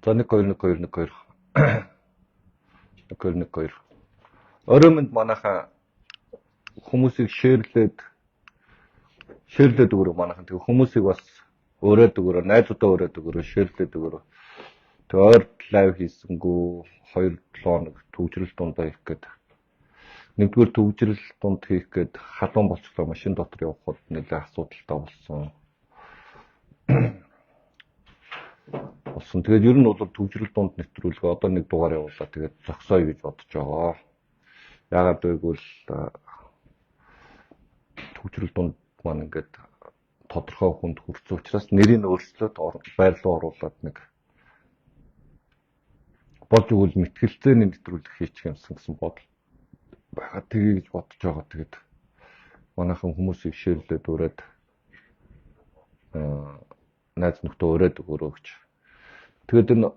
За 1 2 1 2 1 2 1 2 1 2. Орой минь манайхаа хүмүүсийг share лээд өгөрөө манайхан. Тэгээ хүмүүсийг бас ураад өгөрөө, найзуудаа ураад өгөрөө, share лээд өгөрөө. Тэгээ ойр live хийсэнгүү 2 7 хоног түгжрэл дундаа хийх гээд, нэгдүгээр түгжрэл дунд хийх гээд халуун болчихлоо, машин дотор явхад нэлээ асуудалтай болсон. Болсон. Тэгээд ер нь бол түгжрэл дунд нэвтрүүлгээ одоо нэг дугаар явуулаа, тэгээд зогсооё гэж бодож байгаа. Яагаад вэ гэвэл түгжрэл дунд маань ингээд тодорхой хүнд хүрсэн учраас нэрийг өөрчлөөд байр руу оруулаад нэг болж өгвөл мэтгэлцээний нэвтрүүлэг хийчих юмсан гэсэн бодол байгаа. Тгий гэж бодож байгаа. Тэгээд манайхан хүмүүсийг share лээд ураад, найз нөхдөө ураад өгөөрэй гэж. Тэгээд энэ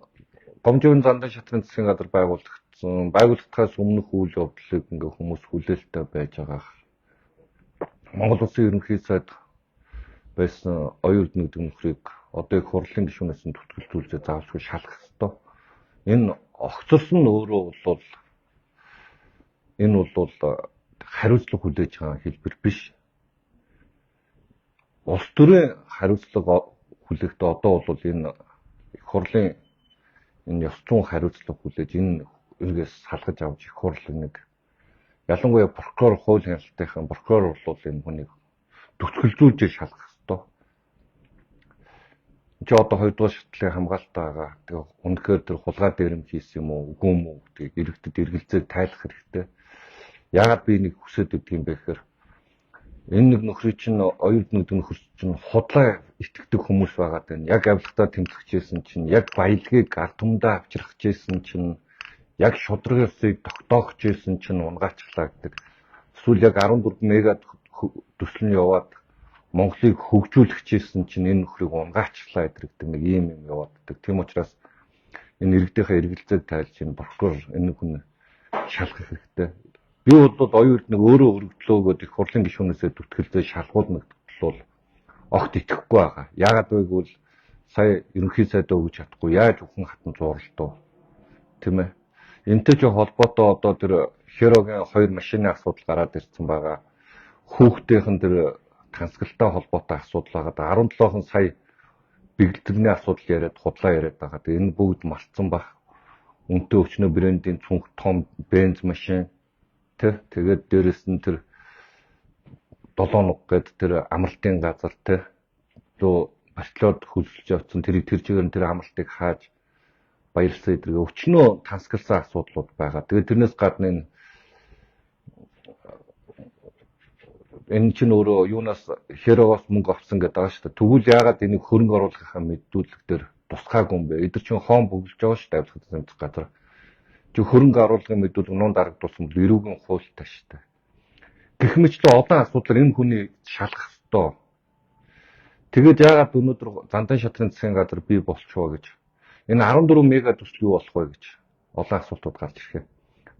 Гомжийн зандан шатрын засгийн газар байгуулагдсан. Байгуулагдахаас өмнөх үйл явдлыг ингээ хүмүүс хүлээлттэй байж байгаа. Монгол Улсын ерөнхий сайд байсан Оюун Эрдэнэ гэдэг нөхрийг одоо их хурлын гишүүнээс нь түтгэлзүүлж заавалчгүй шалгах ёстой. Энэ огцорсон нь өөрөө бол энэ бол хариуцлага хүлээж байгаа хэлбэр биш. Улс төрийн хариуцлага хүлээхдээ одоо бол энэ их хурлын энэ ёс зүйн хариуцлага хүлээж, энэ эргээс салгаж авч их хурлын нэг, ялангуяа прокурор, хууль хяналтынхаа прокурор бол энэ хүнийг түтгэлзүүлж шалгах ёстой. Чи одоо хоёрдугаар шатлалын хамгаалалтаа байгаа. Тэгээ үнэхээр тэр хулгай дээрэм хийсэн юм уу, үгүй юм уу гэдгийг иргэдэд эргэлзээг тайлах хэрэгтэй. Яагаад би энийг хүсээд өгдөг юм бэ гэхээр энэ нэг нөхрийг чинь, Оюун Эрдэнэ гэдэг нөхөр чинь худлаа итгэдэг хүмүүс байгаа даа. Яг авилгатаа тэмцэхжсэн чинь, яг баялагийг ард түмэндээ авчрахжсэн чинь, яг шударга ёсыг тогтоохжсэн чинь унгаачлаа гэдэг. Эсвэл яг 14 мега төсөл нь яваад Монголыг хөгжүүлэхжсэн чинь энэ нөхрийг унгаачлаа гэдэг нэг ийм юм яваад байдаг. Тийм учраас энэ иргэдийнхээ эргэлзээг тайлж энэ прокурор энэ хүн шалгах хэрэгтэй. Би бол Оюун Эрдэнэ өөрөө өргөдлөөгөөд их хурлын гишүүнээсээ түтгэлзээ шалгуулна гэдэгт бол огт итгэхгүй байгаа. Яагаад вэ гэвэл сая ерөнхий сайдаа өгч чадахгүй яаж үхэн хатан зууралтуу, тийм ээ. Энтэй ч холбоотой одоо тэр Херогийн хоёр машины асуудал гараад ирсэн байгаа. Хүүхдийнхэн тэр тансагалтай холбоотой асуудал байгаа. 17 сая бэлтгэний асуудал яриад худлаа яриад байгаа. Тэгээ энэ бүгд мартсан бах. Үнэтэй өчнөө брендийн цүнх, том бенз машин тэ, тэгээд дээрэс нь тэр долоо нуг гээд тэр амралтын газар тэ лөө бартлоод хөлсөлж явцсан, тэрийг тэр чигээр нь тэр амралтыг хааж баярлсан эдрэгээ өчнөө тансагласан асуудлууд байгаа. Тэгээд тэрнээс гадна энэ чинь өөрөө юунаас Херогоос мөнгө авсан гэдэг байгаа шүү дээ. Тэгвэл яагаад энийг хөрөнгө оруулахынхаа мэдүүлэг дээр тусгаагүй юм бэ? Эдгээр чинь хоон бөглөж байгаа шүү дээ, авилгын зэмлэх газар. Чи хөрөнгө оруулахын мэдүүлэг нуун дарагдуулсан бол эрүүгэн хуультай шүү дээ. Гэх мэтлээ олон асуудлаар энэ хүний шалгах ёстой. Тэгээд яагаад өнөөдөр зандан шатрын засгийн газар бий болчихоо гэж, энэ 14 мега төсөл юу болох вэ гэж олон асуултууд гарч ирэхээ.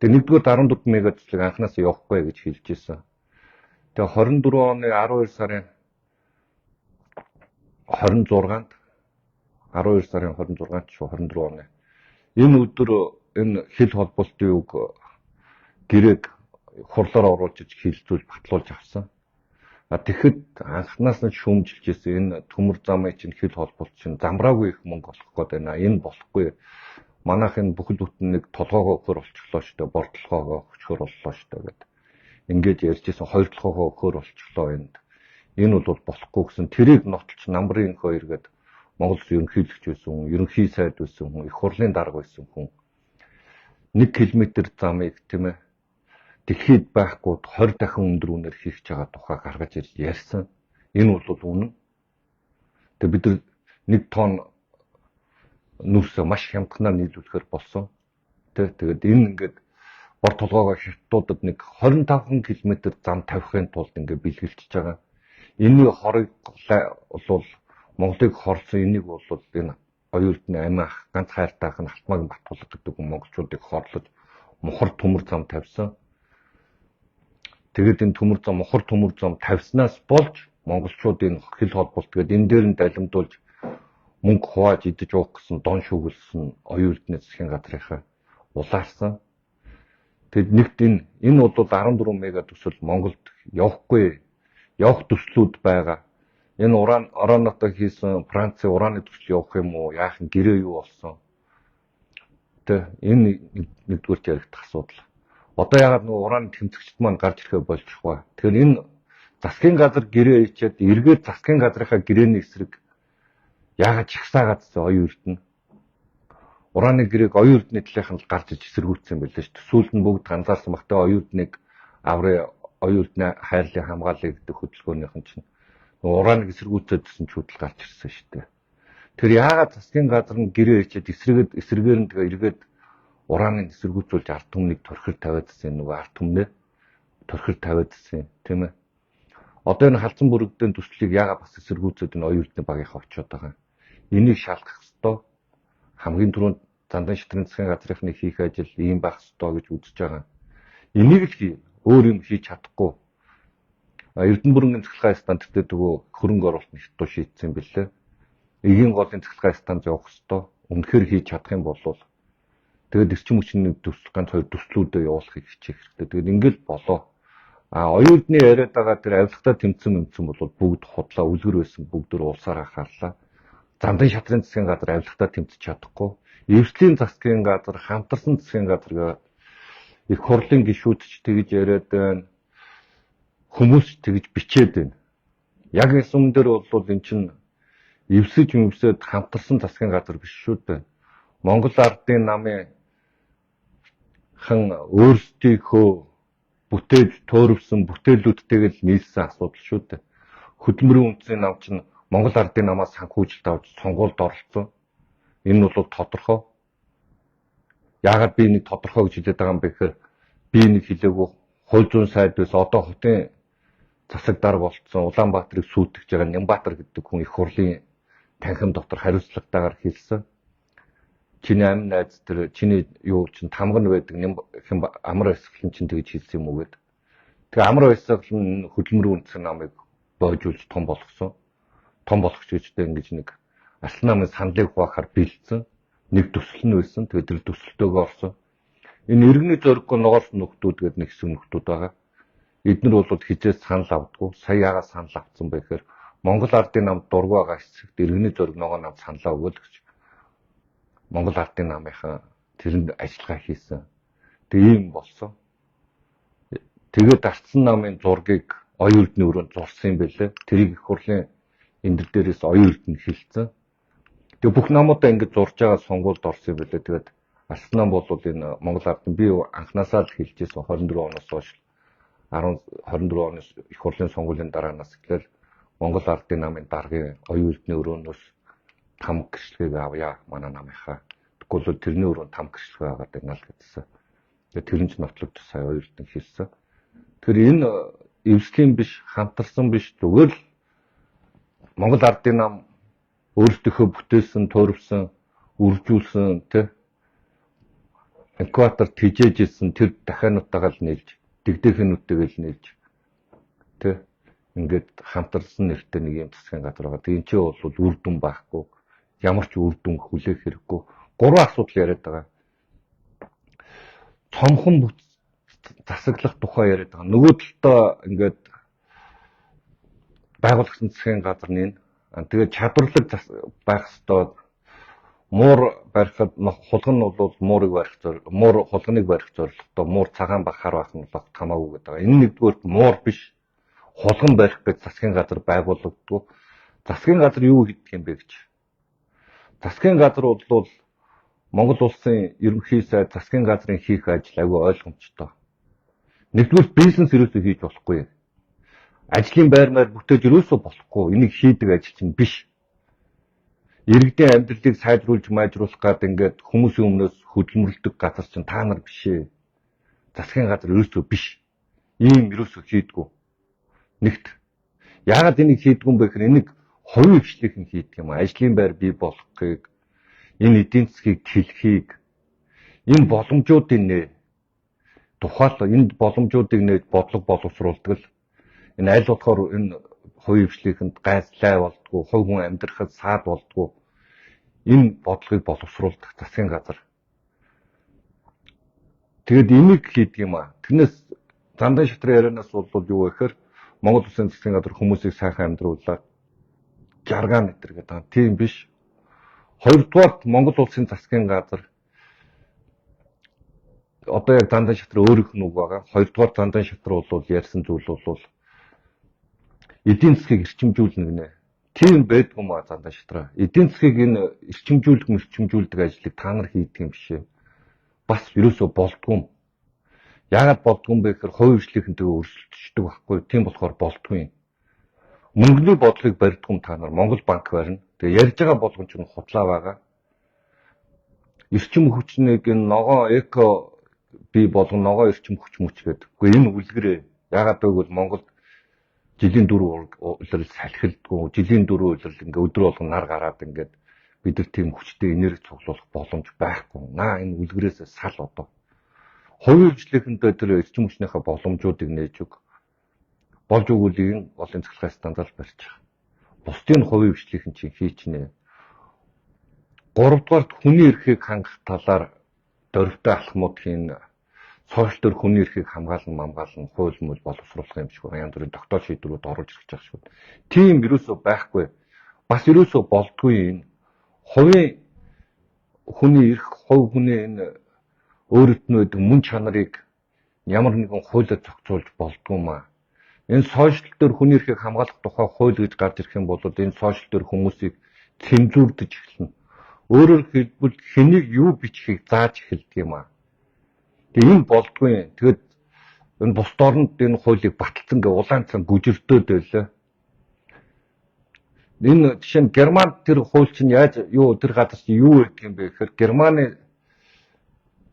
Тэгээ нэгдүгээр 14 мега төслийг анханасаа явахгүй гэж хэлж ирсэн. Тэгээ 24 оны 12 сарын 26-нд, 12 сарын 26-нд шүү, 24 оны энэ өдөр энэ хил холболтын үг гэрээг хурлаар оруулж иж хилцүүлж батлуулж авсан. А тэгэхэд анхнаас нь шүүмжилж ирсэн, энэ төмөр замын чинь хил холболт чинь замраагүй их мөнгө олох гээд байна. Энэ болохгүй. Манайх энэ бүхэл бүтэн нэг толгоогоо өхөр болчихлоо шүү дээ. Бордлогоогоо өчгөр боллоо шүү дээ гэд. Ингээд ярьж исэн, хоёр толгоогоо өхөр болчихлоо энд. Энэ бол болохгүй гэсэн тэрийг нотолч намрын хоёр гээд Монгол Улсын ерөнхийлөгч байсан хүн, ерөнхий сайд байсан хүн, их хурлын дарга байсан хүн 1 км замыг, тийм ээ, дэлхийд байхгүй 20 дахин өндөр үнээр хийх байгаа тухай гаргаж ирж ярьсан. Энэ бол үнэн. Тэгээ бид нар 1 тонн нүрсээ маш хямдханаар нийлүүлэхээр болсон. Тэ, тэгээд энэ ингээд бор толгоогоо хятадуудад нэг 25 км зам тавихын тулд ингээд бэлгэлчихэж байгаа. Энэний хорыг бол Монголыг хорлсон, энийг бол энэ Оюун Эрдэнэ амин ах ганц хайртай ах нь Халтмаагийн Батбулга гэдэг хүн монголчуудыг хорлож мухар төмөр зам тавьсан. Тэгээд энэ төмөр зам, мухар төмөр зам тавьснаас болж монголчууд энэ хил холболт гээд энэ дээр нь далимдуулж Мөнгө хувааж идэж уух гэсэн дон шүглсэн оюун эрдэнэ засгийн газрынхаа улаарсан. Тэгэд нэгт энэ бол 14 мега төсөл Монголд явахгүй явах төслүүд байгаа. Энэ уран Оронотой хийсэн Францын ураны төсөл явах юм уу? Яахан гэрээ юу болсон? Тэ энэ нэгдүгээрт яригдах асуудал. Одоо яагаад нөгөө ураны тэмцэгчд маань гарч ирэхээ болчих вэ? Тэгэхээр энэ засгийн газар гэрээ хийчихэд эргээд засгийн газрынхаа гэрээний эсрэг яагаад чагсаагаад оюун эрдэнэ ураны гэрээг оюун эрдэнэ талынх нь гарч иж эсэргүүцсэн байлээ шүү дээ. Сүүлд нь бүгд ганцаарсан багтаа оюун эрдэнэг аврын оюун эрдэнэ хайрлын хамгаалъя гэдэг хөдөлгөөнийх нь чинь нөгөө ураныг эсэргүүцээдсэн чүүдэл гарч ирсэн шүү дээ. Тэр яагаад засгийн газар нь гэрээ хийчихэд эсрэгээр нь тэгээ эргээд ураныг эсэргүүцүүлж ард түмнийг төрхөр тавиадсэн нөгөө ард түмнээ төрхөр тавиадсэн тийм ээ. Одоо энэ халзан бүрэгдэн төслийг яагаад бас эсэргүүцээд энэ оюун эрдэнэ багийнхаа очиод байгаа юм. Энийг шалгах ёстой. Хамгийн түрүүнд Зандан шатрын засгийн газрынхны хийх ажил ийм байх ёстой гэж үзэж байгаа. Энийг л хий. Өөр юм хийж чадахгүй. Эрдэнэ бүрэнгийн цахилгаан станц дээр нөгөө хөрөнгө оруулалт нь хятад шийдсэн бэлээ. Эгийн голын цахилгаан станц явах ёстой. Үнэхээр хийж чадах юм бол тэгээд эрчим хүчний төсөл ганц хоёр төслүүдээ явуулахыг хичээх хэрэгтэй. Тэгээд ингээл болоо. А оюун эрдний яриад байгаа тэр авилгатай тэмцэн өмцөн бол бүгд худлаа үлгэр байсан бүгд улсаар анхаарлаа. Зандан шатрын засгийн газар авилгатай тэмцэж чадахгүй. Эвслийн засгийн газар, хамтарсан засгийн газар их хурлын гишүүд ч тэгж яриад байна. Хүмүүс ч тэгж бичээд байна. Яг энэ сүм дээр бол эн чинь эвсэж юмсэд хамтарсан засгийн газар биш шүү дээ. Монгол ардын намын хан өөрсдийнхөө бүтээж төөрөвсөн бүтээлүүдтэйг л нийлсэн асуудал шүү дээ. Хөдөлмөрийн үндсийн нам чинь Монгол ардын намаас санхүүжилт авч сонгуульд оролцсон. Энэ нь бол тодорхой. Яагаад би нэг тодорхой гэж хэлээд байгаа юм бэ гэхээр би нэг хэлээгүй хууль зүйн сайд байсан одоо хотын засаг дарга болцсон Улаанбаатарыг сүйтгэж байгаа Нямбатар гэдэг хүн их хурлын танхим дотор хариуцлагатайгаар хэлсэн. Чиний амин найз тэр чиний юу чин тамга нь байдаг амар баясгалан чинь тэгж хэлсэн юм уу гэд. Тэгээ амар баясгалан хөдөлмөрийн үндсэн намыг бойжуулж том болгосон. Том болгоч гэжтэй ингэж нэг Арслан намын саналыг хуваахаар бэлдсэн. Нэг төсөл нь байсан. Тэгээ тэр төсөлтөөгөө орсон. Энэ иргэний зориггүй ногоос нөхдүүд гэдэг нэг хэсэг нөхдүүд байгаа. Эднэр бол хизээс санал авдаггүй. Сая яагаад санал авсан бэ гэхээр Монгол ардын намд дургүй байгаа хэсэгт иргэний зориг ногоон намд саналаа өгөөл гэж Монгол ардын намынхан тэрэнд ажиллагаа хийсэн. Тэгээ ийм болсон. Тэгээд Арслан намын зургийг оюун эрдэнэ өрөөнд зурсан юм байлээ. Тэрийг их хурлын энэ дээрээс оюун эрдэнэ хэлсэн. Тэгээ бүх намуудаа ингэж зурж байгаа сонгуульд орсон юм байлээ. Тэгээд Арслан нам бол энэ Монгол ардын би анханасаа л хэлжсэн 24 оноос хойш 24 оны их хурлын сонгуулийн дараанаас эхлээл Монгол ардын намын даргын оюун эрдэнэ өрөөнөөс там гэрчлэгийг авъя манай намынхаа. Тэгвэл бол тэрний өрөөнд там гэрчлэгээ аваад байна л гэдсэн. Тэгээ тэр нь ч нотлогдож сая оюун эрдэнэ хэлсэн. Тэгэхээр энэ эвслийн биш, хамтарсан биш зүгээр л Монгол ардын нам өөрсдийнхөө бүтээсэн, туурвсан, үржүүлсэн тэ экватор тижээжсэн тэр дахиануудтайгаа л нийлж, дэгдэхэнүүдтэйгээ л нийлж тэ ингээд хамтарсан нэртэй нэг юм засгийн газар байгаа. Тэгээ энэ чинь бол үр дүн байхгүй. Ямар ч үр дүн хүлээх хэрэггүй. Гурван асуудал яриад байгаа. Цомхон бүт засаглах тухай яриад байгаа. Нөгөө талдаа ингээд байгуулагчсан засгийн газар нь энэ. Тэгээд чадварлаг байх ёстой. Муур барихад хулган нь бол муурыг барих муур хулганыг барих зорилготой муур цагаан ба хар байх нь бол хамаагүй гэдэг байгаа. Энэ нэгдүгээр муур биш. Хулган барих гэж засгийн газар байгуулагддаг. Засгийн газар юу хийдэг юм бэ гэж. Засгийн газар бол Монгол улсын ерөнхий сайд засгийн газрын хийх ажил айгүй ойлгомжтой. Нэгдүгээр бизнес ерөөсөө хийж болохгүй. Ажлын байр маяр бүтээж ерөөсөө болохгүй. Энийг хийдэг ажил чинь биш. Иргэдийн амьдралыг сайжруулж майжруулах гад ингээд хүмүүсийн өмнөөс хөдөлмөрлөдөг газар чинь та нар биш ээ. Засгийн газар ерөөсөө биш. Ийм ерөөсөө хийдгүү. Нэгт. Яагаад энийг хийдгүү юм бэ гэхээр энийг хувийн хвшлийнхэн хийдэг юм. Ажлын байр бий болгохыг, энэ эдийн засгийг тэлхийг, энэ боломжуудыг нэ тухайл энэ боломжуудыг нээж бодлого боловсруулдаг л энэ аль болохоор энэ хувийн хвшлийнхэнд гайслай болдгоо, хувь хүн амьдрахад саад болдгоо. Энэ бодлогыг боловсруулах засгийн газар. Тэгээд энийг хийдэг юм аа. Тэрнээс Зандан шатрын ярианаас бол юу вэ гэхээр Монгол Улсын засгийн газар хүмүүсийг сайхан амьдруулаад жаргаа нэтэр гэдэг. Тийм биш. Хоёрдугаарт Монгол Улсын засгийн газар одоо яг Зандан шатар өөрийнх нь үг байгаа. Хоёрдугаар Зандан шатар бол ярьсан зүйл бол эдийн засгийг эрчимжүүлнэ гинэ. Тийм байдгүй маа Зандан шатраа. Эдийн засгийг энэ эрчимжүүлэх мэрчимжүүлдэг ажлыг та нар хийдэг юм биш ээ. Бас ерөөсөө болдгүй юм. Яагаад болдгүй юм бэ гэхээр хувийн хвшлийнхэнтэйгээ өрсөлдөждөг байхгүй. Тийм болохоор болдгүй юм. Мөнгөний бодлогыг барьдгүй юм та нар. Монгол банк барина. Тэгээ ярьж байгаа болгон ч худлаа байгаа. Эрчим хүчнийг энэ ногоон эко бий болгон ногоон эрчим хүч мөч гэдэг. Үгүй энэ үлгэрээ. Яагаад гэвэл Монголд жилийн 4 улирал салхилдгүй, жилийн 4 улирал ингээ өдөр болгон нар гараад ингээд бид нар тийм хүчтэй энерги цуглуулах боломж байхгүй. Наа энэ үлгэрээс сал одоо. Хувийн хвшлийнхэнтэй тэр эрчим хүчнийхээ боломжуудыг нээж өг. Болж өгвөл энэ олон цахилгаан стандарт барьж байгаа. Бусдын хувийн хвшлийнхэн чинь хийчнэ. Гуравдугаарт хүний эрхийг хангах талаар дөрвтэй алхмууд хийн. Сошиал дээр хүний эрхийг хамгаална, мамгаална, хууль мөл боловсруулах юм шиг байна. Янз бүрийн тогтоол шийдвэрүүд оруулж ирэх гэж байгаа шүү. Тийм ерөөсөө байхгүй. Бас ерөөсөө болдгүй энэ хувийн хүний эрх, хувь хүний энэ өөрөд нь байдаг мөн чанарыг ямар нэгэн хуулиар зохицуулж болдгүй маа. Энэ сошиал дээр хүний эрхийг хамгаалах тухай хууль гэж гарч ирэх юм бол энэ сошиал дээр хүмүүсийг цензурдэж эхэлнэ. Өөрөөр хэлбэл хэнийг юу бичихийг зааж эхэлдэг юм аа. Тэгээ энэ болдгүй. Тэгээд энэ бусд оронд энэ хуулийг баталсан гэ улаан цан гүжирдөөд байлаа. Энэ жишээ нь Германд тэр хууль чинь яаж юу тэр газар чинь юу гэдэг юм бэ гэхээр Германы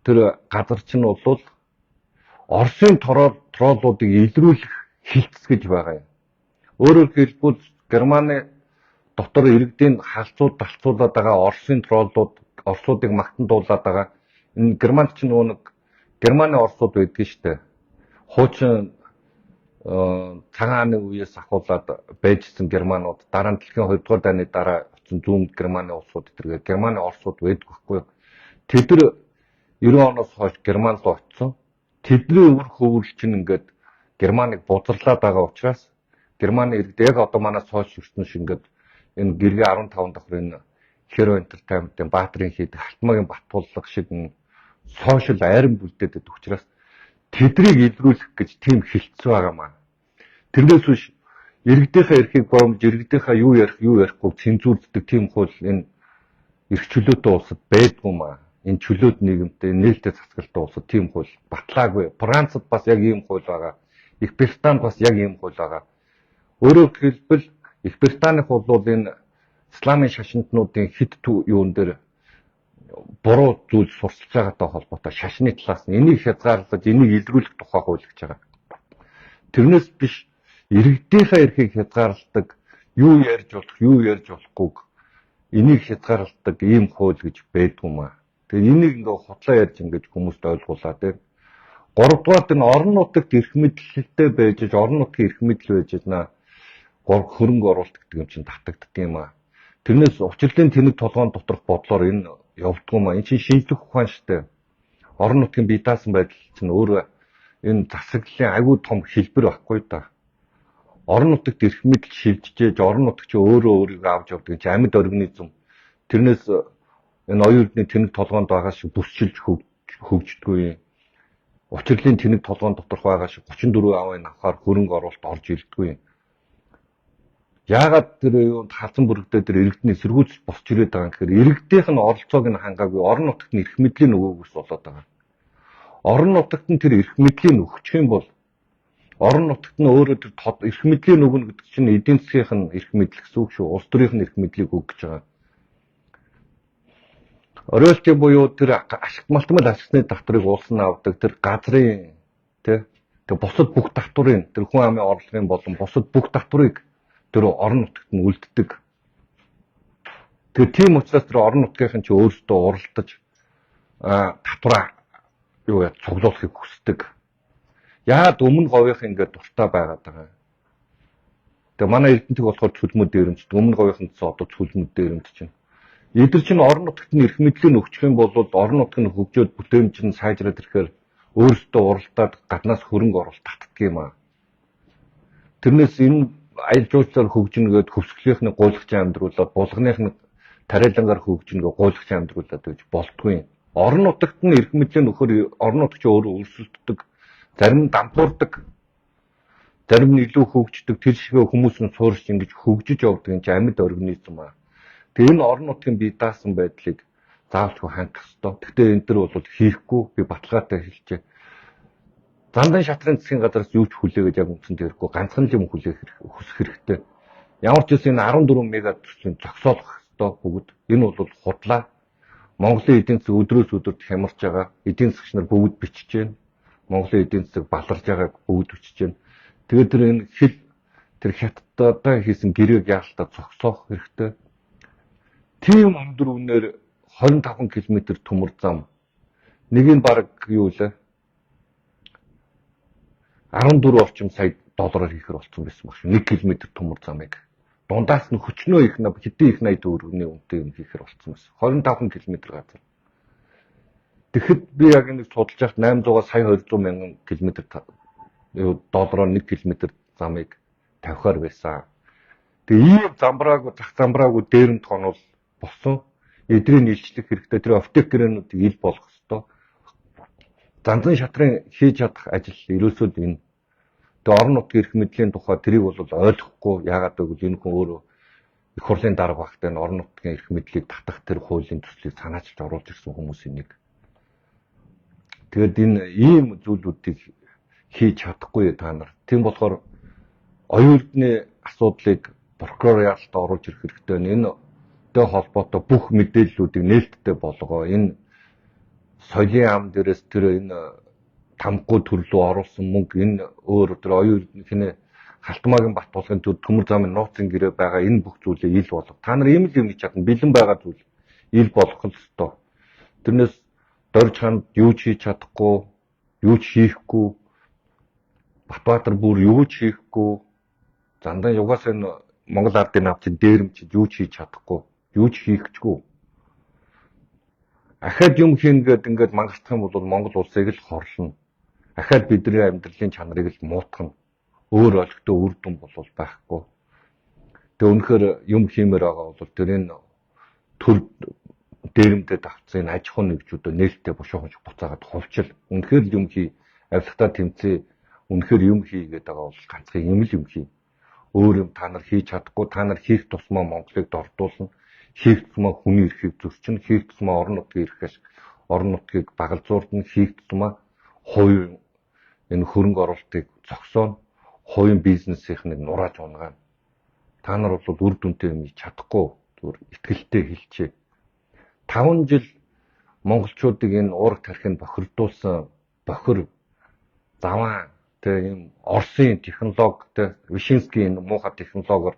тэр газар чинь бол Оросын троллуудыг илрүүлэх хилцс гэж байгаа юм. Өөрөөр хэлбэл Германы дотор иргэдийн халцууд далцуулаад байгаа Оросын троллууд, Оросуудыг магтан дуулаад байгаа. Энэ Германд чинь нөгөө нэг Германы Оросууд байдаг шүү дээ. Хуучин цагаан хааны үеэс ахуулаад байжсэн Германууд дараа нь дэлхийн 2 дугаар дайны дараа очсон зүүн Германы улсууд тэргээ Германы Оросууд байдаг байхгүй юу. Тэд нар 90 оноос хойш Герман руу очсон. Тэдний үр хөврөл чинь ингээд Германыг бузарлаад байгаа учраас Германы иргэд яг одоо манай сошиал ертөнц шиг ингээд энэ гэргээ 15 давхар энэ Hero Entertainment-ийн Баатрын хийдэг Халтмаагийн Батуллага шиг сошиал айран бүлдээд байдаг учраас тэдрийг илрүүлэх гэж тийм хилцсэн байгаа маа. Тэрнээс биш иргэдийнхээ эрхийг боомж, иргэдийнхээ юу ярих, юу ярихгүй цензурддаг тийм хууль энэ эрх чөлөөтэй улсад байдгүй маа. Энэ чөлөөт нийгэмтэй, нээлттэй цацгалтай улсад тийм хууль батлаагүй. Францад бас яг ийм хууль байгаа. Их Британд бас яг ийм хууль байгаа. Өөрөөр хэлбэл Их Британих бол энэ исламын шашинтнуудын хэд юун дээр буруу зүйл сурчилж байгаатай холбоотой шашны талаас нь энийг хязгаарлаж, энийг илрүүлэх тухай хууль гэж байгаа. Тэрнээс биш иргэдийнхээ эрхийг хязгаарладаг, юу ярьж болох, юу ярьж болохгүйг энийг хязгаарладаг ийм хууль гэж байдгүй маа. Тэгээ энийг ингээ худлаа ярьж ингэж хүмүүст ойлгуулаа тийм. Гуравдугаар энэ орон нутагт эрх мэдэлтэй байж, орон нутгийн эрх мэдэл байж наа хөрөнгө оруулалт гэдэг юм чинь татагддаг юм аа. Тэрнээс учирлын тэнэг толгоон доторх бодлоор энэ явдггүй маа. Энэ чинь шинжлэх ухаан штэ. Орон нутгийн бие даасан байдал чинь өөрөө энэ засаглалын айгүй том хэлбэр байхгүй да. Орон нутагт эрх мэдэл шилжижээж, орон нутаг чи өөрөө өөрийгөө авч явдаг чинь амьд организм. Тэрнээс энэ оюун эрдний тэнэг толгоонд байгаа шиг бүсчилж хөгждөггүй юм. Учирлын тэнэг толгоон доторх байгаа шиг 34 авын авахар хөрөнгө оруулалт орж ирдэггүй юм. Яагаад тэр юунд халзан бүрэгдээ тэр иргэдний эсэргүүцэл босч ирээд байгаа юм гэхээр иргэдийнх нь оролцоог нь хангаагүй, орон нутагт нь эрх мэдлийн нөгөөгөөс болоод байгаа. Орон нутагт нь тэр эрх мэдлийн өгчих юм бол орон нутагт нь өөрөө тэр эрх мэдлийн өгнө гэдэг чинь эдийн засгийнх нь эрх мэдэл гэсэн үг шүү. Улс төрийнх нь эрх мэдлийг өг гэж байгаа. Роялти буюу тэр ашиг малтмал ашигны татварыг улс нь авдаг, тэр газрын тий тэр бусад бүх татварын, тэр хүн амын орлогын болон бусад бүх татварыг тэр орон нутагт нь үлддэг. Тэгээ тийм учраас тэр орон нутгийнхан чи өөрсдөө уралдаж татвараа юу яа цуглуулахыг хүсдэг. Яагаад өмнө говийнх ингээд дуртай байгаад байгаа юм. Тэгээ манай Эрдэнэтиг болохоор цөлмөд дээрэмчдэг. Өмнө говийнхан гэсэн одоо цөлмөд дээрэмд чинь. Эдгээр чинь орон нутагт нь эрх мэдлийг өгчих юм бол орон нутг нь хөгжөөд бүтээмж нь сайжраад ирэхээр өөрсдөө уралдаад гаднаас хөрөнгө оруулалт татдаг юм аа. Тэрнээс энэ аялал жуулчлалаар хөгжинэ гээд хөвсгөлийнхний гуйлагч амьдруулад, булганых нь тариалангаар хөгжинэ гээд гуйлагч амьдруулад гэж болдгүй. Орон нутагт нь эрх мэдлийг нөхөр орон нутагч өөрөө өрсөлддөг, зарим нь дампуурдаг, зарим нь илүү хөгждөг, тэр шигээ хүмүүс нь суурьш ингэж хөгжиж явдаг юм чи амьд организм аа. Тэгээ энэ орон нутгийн бие даасан байдлыг заавалчгүй хангах ёстой. Гэхдээ энэ төр бол хийхгүй, би баталгаатай хэлчихье. Зандан шатрын засгийн газараас юу ч хүлээгээд яг үндсэн дээрэхгүй, ганцхан л юм хүлээх хүсэх хэрэгтэй. Ямар ч үсэн энэ 14 мега төслийн зогсоолох ёстой бүгд. Энэ бол худлаа. Монголын эдийн засаг өдрөөс өдөрт хямарч байгаа. Эдийн засгч нар бүгд бичиж байна. Монголын эдийн засаг баларж байгааг бүгд бичиж байна. Тэгээд тэр энэ хил тэр хятадтай хийсэн гэрээг яалтаа зогсоох хэрэгтэй. Тийм өндөр үнээр 25 км төмөр зам. Нэг нь баг юу лээ? 14 орчим сая доллараар хийхэр болсон байсан баг шүү. 1 км төмөр замыг. Дундаас нь хөчнөө их хэдэн их 80 төгрөгийн үнэтэй юм хийхэр болсон байсан. 25 км газар. Тэгэхэд би яг нэг судалж байхад 800-аас сая 200 мянган км доллараар 1 км замыг тавихаар байсан. Тэгээ ийм замбраагүй, зах замбраагүй дээрэмт хонол болсон. Эдрийг нийлчлэх хэрэгтэй. Тэр оптик гэрээнүүдийг ил болгох ёстой. Занзан шатрын хийж чадах ажил ерөөсөө л энэ. Тэгээ орон нутгийн эрх мэдлийн тухай тэрийг бол ойлгохгүй. Яагаад гэвэл энэ хүн өөрөө их хурлын дарга багтай энэ орон нутгийн эрх мэдлийг татах тэр хуулийн төслийг санаачилж оруулж ирсэн хүмүүсийн нэг. Тэгээд энэ ийм зүйлүүдийг хийж чадахгүй та нар. Тийм болохоор оюун эрдэнэ асуудлыг прокурор яалтаа оруулж ирэх хэрэгтэй. Энэ тэй холбоотой бүх мэдээллүүдийг нээлттэй болгоо. Энэ соёлын ам дээрээс тэр энэ тамггүй төрлөө оруулсан мөнгө, энэ өөр тэр оюун эрдэнэ Халтмаагийн Бат тулгын төр төмөр замын нууцын гэрээ байгаа энэ бүх зүйлээ ил болго. Та нар ийм л юм хийж чадна. Бэлэн байгаа зүйл ил болгох л ёстой. Тэрнээс Дорж ханд юу ч хийж чадахгүй, юу ч хийхгүй, Батбаатар бүр юу ч хийхгүй, зандан угаасаа энэ Монгол ардын нам чинь дээрэмч юу ч хийж чадахгүй, юу ч хийхчгүй. Ахаад юм хийн гээд ингээд мангартах юм бол Монгол улсыг л хорлоно. Ахаад бидний амьдралын чанарыг л муутгана. Өөр олигтой үр дүн бол байхгүй. Тэгээ үнэхээр юм хиймээр байгаа бол тэр энэ төр дээрэмдэд авцсан энэ аж ахуйн нэгжүүдөө нээлттэй бушуухан буцаагаад хувьчил. Үнэхээр л юм хий, авилгатаа тэмцээ, үнэхээр юм хий гэдэг байгаа бол ганцхан юм л юм хий. Өөр юм та нар хийж чадахгүй, та нар хийх тусмаа Монголыг дордуулна, хийх тусмаа хүний эрхийг зөрчинө, хийх тусмаа орон нутгийн эрхээс орон нутгийг багалзуурдна, хийх тусмаа хувийн энэ хөрөнгө оруулалтыг зогсооно, хувийн бизнесийнхнийг нурааж унгаана. Та нар бол үр дүнтэй юм хийж чадахгүй, зүгээр итгэлтэй хэлчихье. 5 жил монголчуудыг энэ уураг тархинд бохирдуулсан бохир заваан тэ ийм Оросын технологи тэ Вишинскийн энэ муухай технологиор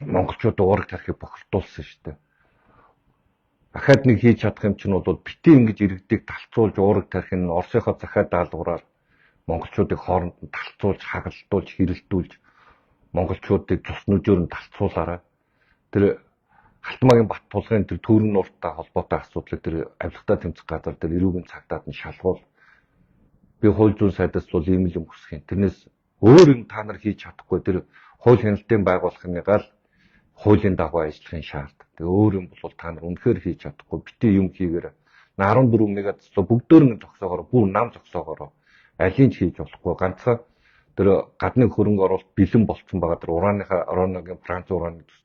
монголчууд уураг тархийг бохирдуулсан шүү дээ. Ахаад нэг хийж чадах юм чинь бол битгий ингэж иргэдийг талцуулж уураг тархин Оросынхоо захиад даалгавраар монголчуудыг хооронд нь талцуулж, хагалдуулж, хэрэлдүүлж монголчуудыг цус нүжээр нь талцуулаарай. Тэр Халтмаагийн Бат тулгын тэр төрөн нууртай холбоотой асуудлыг тэр авилгатай тэмцэх газар тэр эрүүгийн цагдаад нь шалгуул. Би хууль зүйн сайдаас бол ийм л юм хүсэх юм. Тэрнээс өөр юм та нар хийж чадахгүй. Тэр хууль хяналтын байгууллагынгаа л хуулийн дагуу ажиллахын шаард. Тэгээ өөр юм бол та нар үнэхээр хийж чадахгүй. Битгий юм хийгээр 14 мега төслөө бүгдөө нь зогсоогоор, бүр нам зогсоогоор алийг ч хийж болохгүй. Ганцхан тэр гадны хөрөнгө оруулалт бэлэн болцсон байгаа тэр ураныхаа ураныгийн Франц ураны төсөл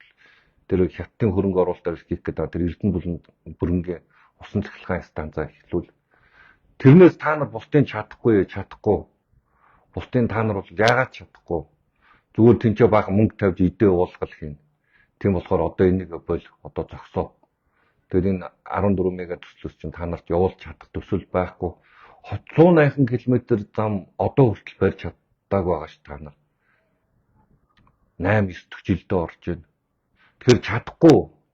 тэр хятадын хөрөнгө оруулалтаар хийх гэдэг тэр Эрдэнэ бүлэнд бүрэнгээ усан цахилгаан станцаа эхлүүл. Тэрнээс та нар бусдын чадахгүй. Бусдын та нар бол яагаад чадахгүй? Зүгээр тэнцээ баахан мөнгө тавьж идээ уулгал хийнэ. Тийм болохоор одоо энийг бол одоо зогсоо. Тэгэхээр энэ 14 мега төслөөс чинь та нарт явуулж чадах төсөл байхгүй. 180 км зам одоо хүртэл барьж чаддаагүй байгаа ш та нар. 8 9 дэх жилдээ орж байна. Тэгэхээр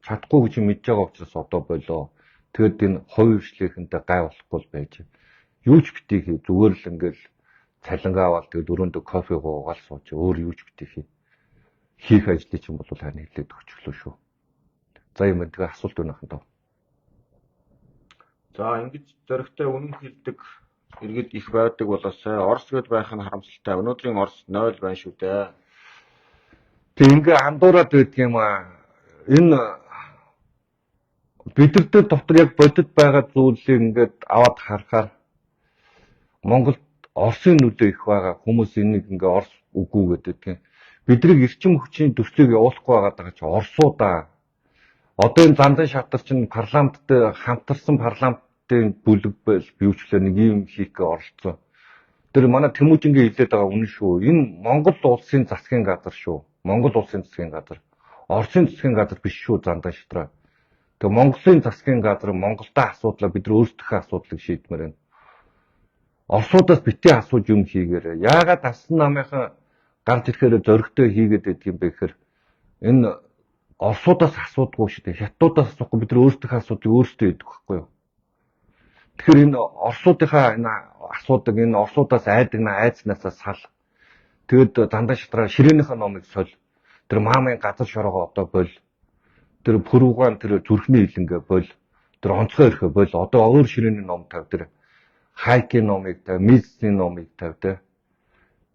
чадахгүй гэж мэдж байгаа учраас одоо болоо. Тэгэд энэ хувь хвшлийнхэнтэй гай болохгүй л байж. Юу ч битгий хий, зүгээр л ингээл цалингаа аваад тэгээд өрөөндөө кофе уугаал сууж, өөр юу ч битгий хий. Хийх ажлыг чинь бол харин хэлээд өгчлөө шүү. За юм байна. Тэгээ асуулт байна хань таа. За ингэж зоригтой үнэн хэлдэг иргэд их байдаг болоосай. Орос гээд байх нь харамсалтай. Өнөөдрийн Орос 0 байна шүү дээ. Тэг ингээ андуураад байдаг юм аа. Энэ бид нар дотор яг бодит байгаа зүйлийг ингээд аваад харахаар Монголд Оросын нөлөө их байгаа. Хүмүүс энийг ингээ Орос үгүй гэдэг тийм. Бидний эрчим хүчний төслийг явуулахгүй байгаа даа чи Оросуудаа. Одоо энэ Зандан шатар чинь парламентд хамтарсан парламентын бүлэг биеүчлээ нэг юм хийх гэ оролцсон. Тэр манай Тэмүүжингээ хэлээд байгаа үнэн шүү. Энэ Монгол улсын засгийн газар шүү. Монгол улсын засгийн газар. Оросын засгийн газар биш шүү Зандан шатраа. Тэгээ Монголын засгийн газар Монголдо асуудлаа бид нар өөрсдийнхөө асуудлыг шийдмээр байна. Оросуудаас битгий асууж юм хийгээрэй. Яагаад Асан намынхан гарч ирэхээр зоригтой хийгээд байдаг юм бэ гэхээр энэ Оросуудаас асуудаггүй шүү дээ. Хятадуудаас асуухгүй бид нар өөрсдийнхөө асуудлыг өөрсдөө хийдэг байхгүй юу? Тэгэхээр энэ Оросуудынхаа энэ асуудаг энэ Оросуудаас айдаг на айцнаасаа сал. Тэгэд Зандан шатраа ширээнийхээ номыг соль. Тэр маамын газар шороогоо одоо боль. Тэр пүрүүгаан тэр зүрхний хилэнгээ боль. Тэр онцгой эрхээ боль. Одоо өөр ширээний ном тав. Тэр Хайкийн номыг тав, Мисийн номыг тав тэ.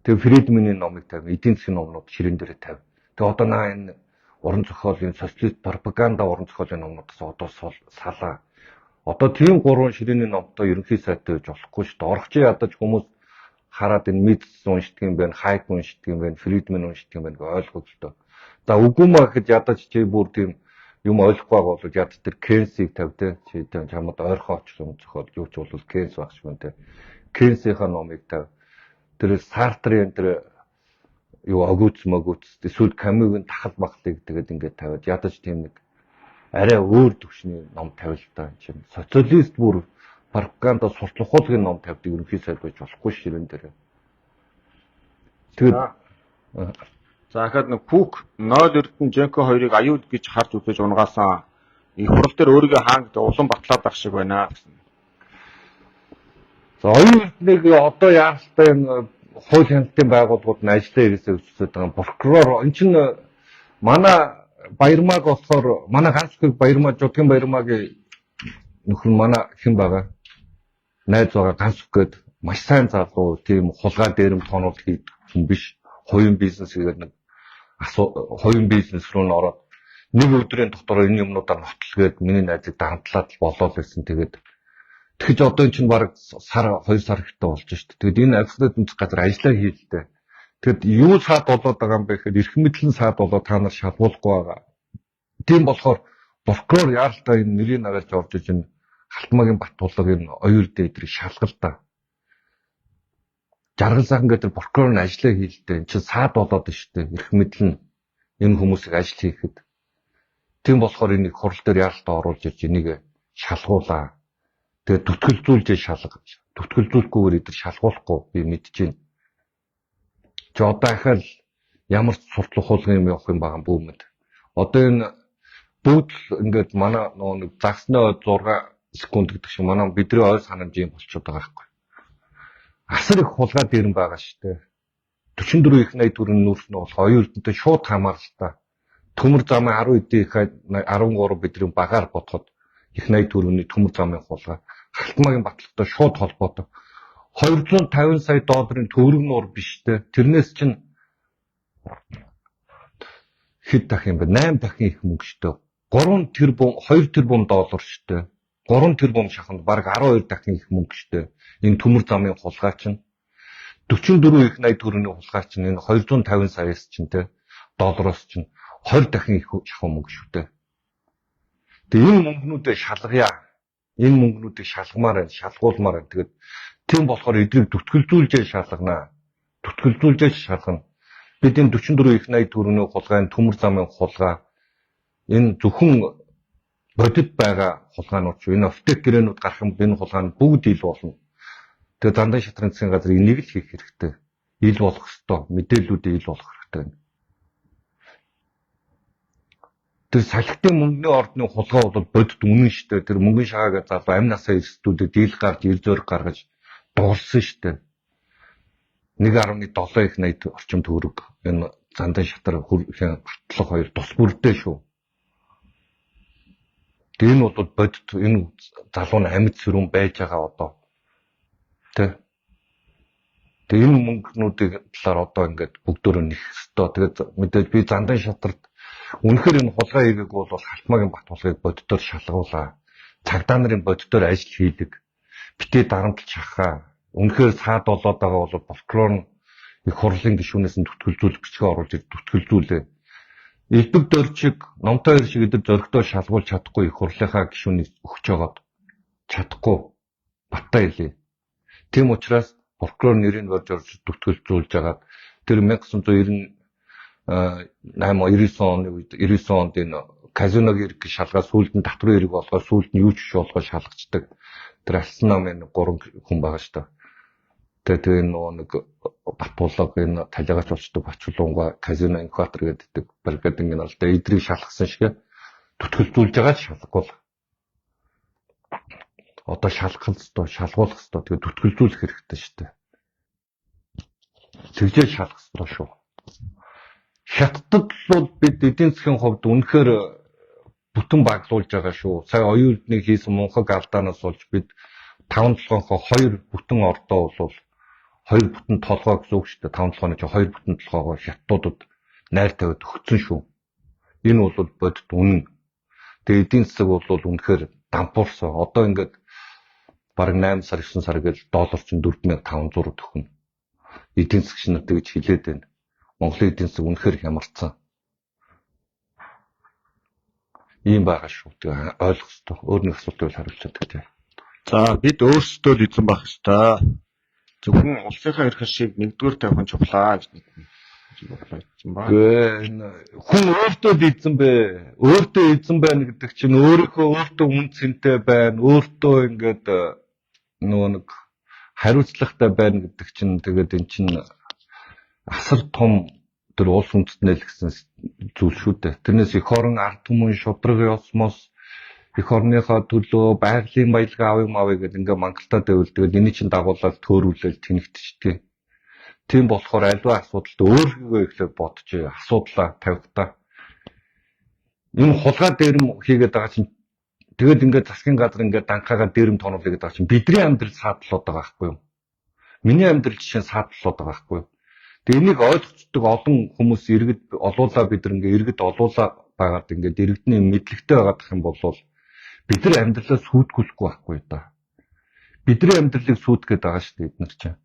Тэр Фридманы номыг тав, эдийн засгийн номнууд ширээн дээрээ тав. Тэгээ одоо наа энэ уран зохиолын социалист пропаганда уран зохиолын номнуудаас одоо салаа. Одоо тийм гурван ширээний номтой ерөнхий сайтай байж болохгүй шүү дээ. Орхич ядаж хүмүүс хараад энэ Мис уншдаг юм байна, Хайк уншдаг юм байна, Фридман уншдаг юм байна гэж ойлгох л доо. За үгүй маа гэхэд ядаж чи бүр тийм юм ойлгохгүй байгаа бол ядаж тэр Кейнсийг тав те. Чи тийм чамд ойрхон очих юм зохиол юу ч бол Кейнс байх шиг байна те. Кейнсийнхаа номыг тав. Тэр Сартрын тэр юу огүүц могүүц эсвэл Камюгийн тахал махлыг тэгээд ингээд тавиад ядаж тийм нэг арай өөр төвшний ном тавил та чинь. Социалист бүр пропаганда сурталчилгын ном тавьдаг ерөнхий сайд байж болохгүй ширээн дээр. Тэгээд за ахаад нэг Пүк 0 Эрдэнэ Женко хоёрыг аюул гэж харж үзэж унгаасан. Их хурал дээр өөрийгөө хаан гэдэг улам батлаад ах шиг байна гэсэн. За оюун эрдэнэг одоо яаралтай энэ хууль хяналтын байгууллагууд нь ажиллаа хийгээсэй гэж үзээд байгаа. Прокурор эн чинь манай Баярмааг болохоор манай ганц хэг Баярмаа Жудгийн Баярмаагийн нөхөр нь манай хэн байгаа? Найз байгаа ганц гээд маш сайн залуу тийм хулгай дээрэм тоонууд хийдэг хүн биш. Хувийн бизнес хийгээд нэг хувийн бизнес рүү н ороод нэг өдрийн дотор энэ юмнуудаар нотлгээд миний найзыг дарамтлаад болоо л байсан. Тэгээд тэгэж одоо эн чинь бараг сар 2 сар хэрэгтэй болж шít. Тэгээд энэ авьяасны үндэс газар ажиллаа хийлтэй. Тэгэд юу саад болоод байгаа юм бэ гэхэд эрх мэдлэн саад болоод та нар шалгуулахгүй байгаа. Тийм болохоор прокурор яаралтай энэ нэрийг нагалж орж иж энэ Халтмаагийн Батулга энэ оюур дээдрийг шалгал та. Жаргал сайхан гэдэг прокурор нь ажиллаа хийлтэй. Энд чинь саад болоод байна шүү дээ. Эрх мэдэл нь энэ хүмүүсийг ажил хийхэд. Тийм болохоор энийг хурал дээр яаралтай оруулж ирж энийг шалгуулаа. Тэгээд түтгэлзүүлж шалгаж. Түтгэлзүүлэхгүйгээр эдгээр шалгуулахгүй би мэдэж байна. Чи одоо ахаал ямар ч суртал ухуулгын юм явах юм байгаа бүүмэд. Одоо энэ бүгд л ингээд манай нөгөө нэг загсны 6 секунд гэдэг шиг манай бидний ой санамж юм болчиход байгаа байхгүй. Асар их хулгай дээрэн байгаа шүү дээ. 44 их 80 төгрөг нүүрс нь болох оюун эрдэнэтэй шууд хамааралтай. Төмөр замын 10 их 13 бидний багаар бодоход их 80 төгрөгийн төмөр замын хулгай Халтмаагийн баталгатай шууд холбоотой. 250 сая долларын төгрөг нуур биш те. Тэрнээс чинь хэд дахин юм бэ? 8 дахин их мөнгө шүү дээ. 3 тэрбум 2 тэрбум доллар шүү дээ. 3 тэрбум шаханд бараг 12 дахин их мөнгө шүү дээ. Энэ төмөр замын хулгай чинь 44 их 80 төгрөгийн хулгай чинь энэ 250 саяас чинь те доллароос чинь 20 дахин их шахуу мөнгө шүү дээ. Тэгээ энэ мөнгнүүдээ шалгая. Энэ мөнгнүүдийг шалгамаар байна, шалгуулмаар байна. Тэгээд тийм болохоор эдрийг түтгэлзүүлжээ шалгана. Түтгэлзүүлжээ шалгана. Бид энэ 44 их 80 төгрөгийн хулгай, төмөр замын хулгай энэ зөвхөн бодит байгаа хулгайнууд шүү. Энэ офтек гэрээнүүд гарах юм бол энэ хулгай нь бүгд ил болно. Тэгээ Зандан шатрын засгийн газар энийг л хийх хэрэгтэй. Ил болох ёстой. Мэдээллүүдээ ил болох хэрэгтэй. Тэр салхитын мөнгөний ордны хулгай бол бодит үнэн шүү дээ. Тэр мөнгөн шахаагаа залуу амь насаа эрсдүүдэд дийл гарч эр зөрг гаргаж дурлсан шүү дээ. 1.7 их 80 орчим төгрөг энэ Зандан шатар батлах хоёр тус бүрдээ шүү. Тэгээ энэ бол бодит, энэ залуу нь амьд сэрүүн байж байгаа одоо. Тэ. Тэгээ энэ мөнгнүүдийг талаар одоо ингээд бүгдөө нэх ёстой. Тэгээд мэдээж би зандан шатарт үнэхээр энэ хулгай хийгээгүй бол Халтмаагийн Батулгыг боддоор шалгуулаа. Цагдаа нарын боддоор ажил хийдэг. Битээ дарамтлж шахаа. Үнэхээр саад болоод байгаа бол прокурор нь их хурлын гишүүнээс нь түтгэлзүүлэх бичгээ оруулж түтгэлзүүлээ. Элбэг дөржиг, Номтой хоёр шиг эдгээр зөрөгтэй шалгуулж чадахгүй их хурлынхаа гишүүнийг өгч жогоод чадахгүй. Баттай хэлье. Тийм учраас прокурор нэрийг борж орж түтгэлзүүлж агаад тэр 1998 99 оны үед 99 онд энэ казиногийн эрг шалгаа сүүлд нь татврын эрг болгоод сүүлд нь юу ч биш болгоод шалгацдаг. Тэр Алсан намын 3 хүн байгаа шүү дээ. Тэгээ нөгөө нэг Батулга энэ талигач болчдөг Бачулуунга казино инкубатор гэдэг бригад ингэ л дээ эдрийг шалгасан шиг түтгэлзүүлж байгаа л шалгахгүй. Одоо шалгах ёстой, шалгуулах ёстой. Тэгээ түтгэлзүүлэх хэрэгтэй шүү дээ. Тэгжээ шалгах ёстой шүү. Хятадд бол бид эдийн засгийн хувьд үнэхээр бүтэн баглуулж байгаа шүү. Сая оюун эрднийг хийсэн мунхаг алдаанаас болж бид 5 толгойнхоо 2 бүтэн ордоо бол 2 бүтэн толгой гэсэн үг шүү дээ. 5 толгойн чинь 2 бүтэн толгоогоо хятадуудад найр тавиад өгсөн шүү. Энэ бол бодит үнэн. Тэгээ эдийн засаг бол үнэхээр дампуурсан. Одоо ингээд бараг 8 сар 9 сар гээл доллар чинь 4500 төхнө. Эдийн засгч нар тэгж хэлээд байна. Монголын эдийн засаг үнэхээр хямарсан. Ийм байгаа шүү. Тэгээ ойлгох ёстой. Өөр нэг асуулт байвал хариулж чаддаг тийм. За бид өөрсдөө л эзэн байх ёстой. Зөвхөн улсынхаа эрх ашиг нэгдүгээр тавих нь чухлаа гэж нэг бодлоо ба. Энэ хүн өөртөө л эзэн бэ. Өөртөө эзэн байна гэдэг чинь өөрийнхөө өөртөө үн цэнтэй байна. Өөртөө ингээд нөгөө нэг хариуцлагатай байна гэдэг чинь тэгээд эн чинь асар том тэр улс үндэстнээ л гэсэн зүйл шүү дээ. Тэрнээс эх орон ард түмэн шудраг ёс мос эх орныхоо төлөө байгалийн баялгаа авъя мавъя гэдэг ингээ мангалтаа дэвэл тэгэл эний чинь дагуулаад төөрүүлэл тэнэгтчихдэг. Тийм болохоор альва асуудалд өөрийгөө эхлээд бодож асуудлаа тавих та. Энэ хулгай дээрэм хийгээд байгаа чинь тэгээд ингээд засгийн газар ингээд данхаагаа дээрэм тоонуулъя гэдэг чинь бидний амьдрал саадлаад байгаа байхгүй юу? Миний амьдрал жишээ нь саадлаад байгаа байхгүй юу? Тэгээ энийг ойлгоцдог олон хүмүүс иргэд олуулаа бид нар ингээд иргэд олуулаа байгаад ингээд иргэдний мэдлэгтэй байгаадах юм бол бид нар амьдралаа сүйдгүүлэхгүй байхгүй да. Бидний амьдралыг сүйдгээд байгаа шүү дээ бид нар чинь.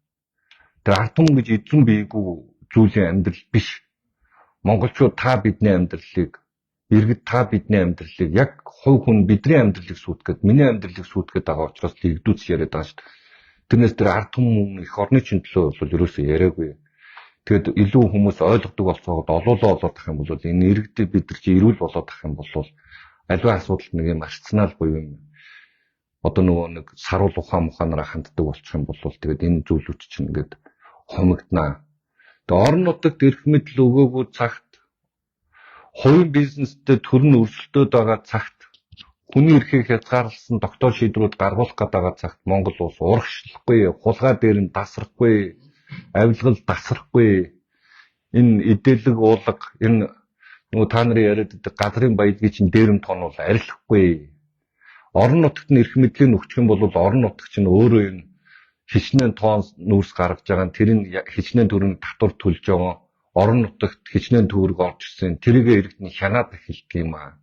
Тэр ард түмэн гэж эзэн бийгүү зүйлийн амьдрал биш. Монголчууд та бидний амьдралыг, иргэд та бидний амьдралыг яг хувь хүн бидний амьдралыг сүйдгээд, миний амьдралыг сүйдгээд байгаа учраас л иргэдүүц яриад байгаа шүү дээ. Тэрнээс тэр ард түмэн эх орны чинь төлөө бол ерөөсөө яриаггүй. Тэгэд илүү хүмүүс ойлгодог болцоогод олоолаа болоод ах юм бол энэ иргэдийг бид нар чи эрүүл болоод ах юм бол аливаа асуудалд нэг юм арсенал буюу юм одоо нөгөө нэг саруул ухаан мухаанаараа ханддаг болчих юм бол тэгээд энэ зүйлүүд чинь ингээд хомигднаа. Тэгээд орон нутагт эрх мэдэл өгөөгүй цагт, хувийн бизнестэй төрн өрсөлдөөд байгаа цагт, хүний эрхийг хязгаарласан тогтоол шийдвэрүүд гаргуулах гээд байгаа цагт Монгол улс урагшлахгүй, хулгай дээр нь дасрахгүй, авилгал дасрахгүй. Энэ эдэлэг уулга, энэ нөгөө та нарын яриад байдаг газрын баялагийг чинь дээрэм тоонуул арилахгүй. Орон нутагт нь эрх мэдлийг өгчих юм бол орон нутаг чинь өөрөө энэ хичнээн тоон нүүрс гаргаж байгаа нь тэр нь хичнээн төгрөг татвар төлж байгаа, орон нутагт хичнээн төгрөг орж ирсэн тэрийгэ иргэд нь хянаад эхэлдэг юм аа.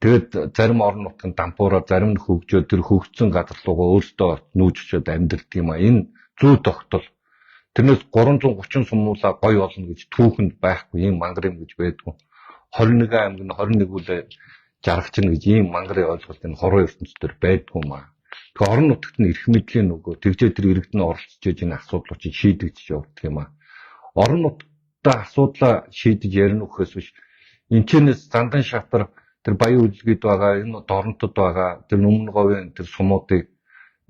Тэгээд зарим орон нутг нь дампуураа, зарим нь хөгжөөд тэр хөгжсөн газар руугаа өөрсдөө нүүж очиод амьдардаг юм аа. Энэ зүй тогтол. Тэрнээс 330 сумуулаа гоё болно гэж түүхэнд байхгүй, ийм мангар юм гэж байдгүй. 21 аймаг нь 21 үлээ жаргачна гэж ийм мангарын ойлголт энэ хорвоо ертөнцийн байдгүй юм аа. Тэгэхээр орон нутагт нь эрх мэдлийн нөгөө тэгжээ тэр иргэд нь оролцож энэ асуудлууд чинь шийдэгдэж явдаг юм аа. Орон нутгад асуудлаа шийдэж ярина гэхээс биш энэчнээс зандан шатар тэр баян үлгэд байгаа, энэ доронтод байгаа тэр өмнө говийн тэр сумуудыг,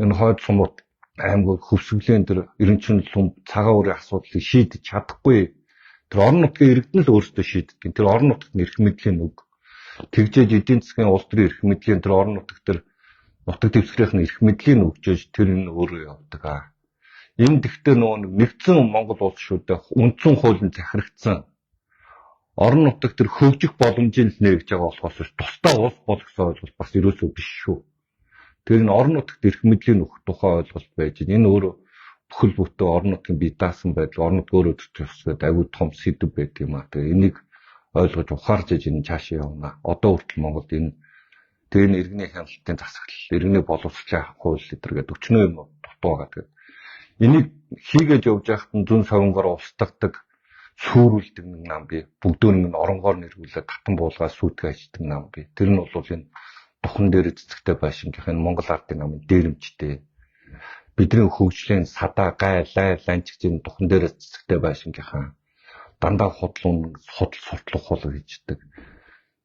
энэ хойд сумууд аймаг хөвсгөлийн тэр эренчин лум цагаан үрийн асуудлыг шийдэж чадахгүй. Тэр орон нутгийн иргэд нь л өөрсдөө шийддэг. Тэр орон нутагт нь эрх мэдлийн үг. Тэгжээж эдийн засгийн улс төрийн эрх мэдлийн тэр орон нутаг тэр нутаг дэвсгэрийнх нь эрх мэдлийн өгчөөж тэр нь өөрөө явдаг аа. Энэ тэгтээ нөгөө нэгдсэн Монгол улс шүү дээ. Үндсэн хууль нь захирагдсан. Орон нутагт тэр хөгжих боломжийг л нээгж байгаа болохоос биш тусдаа улс бол гэсэн ойлголт бас ерөөсөө биш шүү. Тэр энэ орон нутагт эрх мэдлийн өгөх тухай ойлголт байж энэ өөрөө бүхэл бүтэн орон нутгийн бие даасан байдал, орон нутг өөрөө төрчих ёс гэдэг аюул том сэдэв байдаг юм аа. Тэгээ энийг ойлгож ухаарч иж энэ цаашаа явна. Одоо хүртэл Монголд энэ тэгээ энэ иргэний хяналтын засаглал, иргэний боловсролын хууль энэ гэдэг өчнөө юм дутуу байгаа. Тэгээд энийг хийгээд явж байхад нь зүүн савнгаар устгадаг, сүрүүлдэг нэг нам бий. Бүгдөө нэг оронгоор нэргүүлээд татан буулгаа сүйтгэж аждаг нам бий. Тэр нь бол энэ духан дээр цэцэгтэй байшингийнх энэ Монгол ардын намын дээрэмчтэй. Бидний хөгжлийн садаа, гай, лай, ланчиг энэ духан дээр цэцэгтэй байшингийнхаа дандаа худал үнэн, худал суртал ухуулга хийждэг.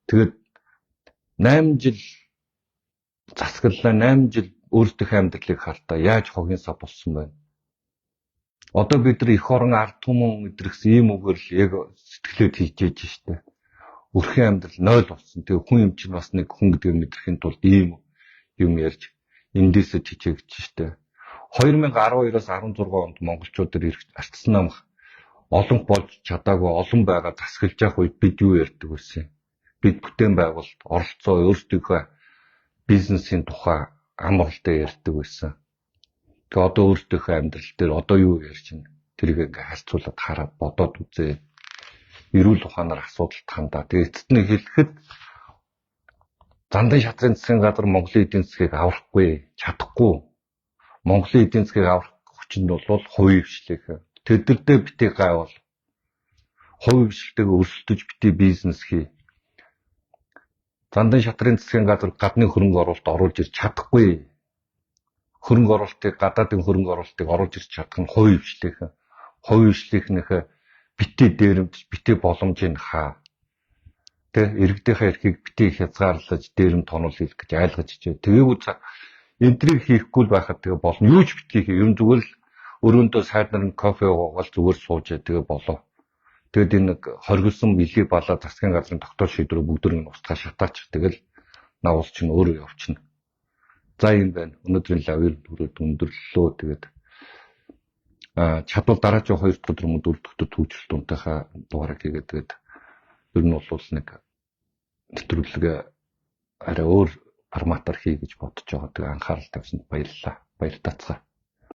Тэгээд 8 жил засаглалаа, 8 жил өөрсдийнхөө амьдралыг хартаа яаж хогийн сав болсон байна. Одоо бид нар эх орон ард түмэн өдрөгс ийм үгээр л яг сэтгэлээд хийжээж штэ. Өрхийн амьдрал 0 болсон. Тэгээ хүн юм чинь бас нэг хүн гэдгийг мэдрэхийн тулд ийм юм ярьж эндээсээ чичээгч штэ. 2012-оос 16 онд монголчууд дээр артсан намх олон болж чадаагүй олон байгаа засаглаж явах үед бид юу ярьдаг байсан юм? Бид бүтээн байгуулалт, оролцоо, өөрсдийнхөө бизнесийн тухай ам оролтоо ярьдаг байсан. Тэгээ одоо өөрсдийнхөө амьдрал дээр одоо юу ярьж байна? Тэрийг ингээ харьцуулаад хараад бодоод үзээ. Эрүүл ухаанаар асуудалд хандаа. Тэгээ эцэст нь хэлэхэд зандан шатрын засгийн газар Монголын эдийн засгийг аврахгүй, чадахгүй. Монголын эдийн засгийг аврах хүчин нь бол хувийн хвшлийнх. Тэдэрдээ битгий гайвал. Хувийн хвшилтэйг өрсөлдөж битгий бизнес хий. Зандан шатрын засгийн газар гадны хөрөнгө оруулалт оруулж ирч чадахгүй. Хөрөнгө оруулалтыг гадаадын хөрөнгө оруулалтыг оруулж ирч чадах нь хувийн хвшлийнх. Хувийн хвшлийнхнийхээ битгий дээрэмдэж, битгий боломжийг хаа. Тэ иргэдийнхээ эрхийг битгий хязгаарлаж, дээрэм тонол хийх гэж айлгаж хичээ. Тэгээгүй энтрийг хийхгүй л байхад тэгээ болно. Юу ч битгий хий. Ер нь зүгээр л өрөөндөө сайд нар нь кофе уугаал зүгээр сууж тэгээ болоо. Тэгэд энэ нэг хоригдсон илий балаа засгийн газрын тогтоол шийдвэрээ бүгдийг нь устгаа шатаачих. Тэгэл наавал чинь өөрөө явчихна. За юм байна. Өнөөдрийн лав ер түрүүд өндөрлөлөө. Тэгээд чадвал дараагийн 2 дахь өдөр мөн 4 дахь өдөр төвчлөлт унтайхаа дугаарыг хийгээд тэгээд ер нь бол нэг нэвтрүүлэг арай өөр форматаар хий гэж бодож байгаа. Тэгээ анхаарал тавьсанд баярлалаа. Баяр тацгаа.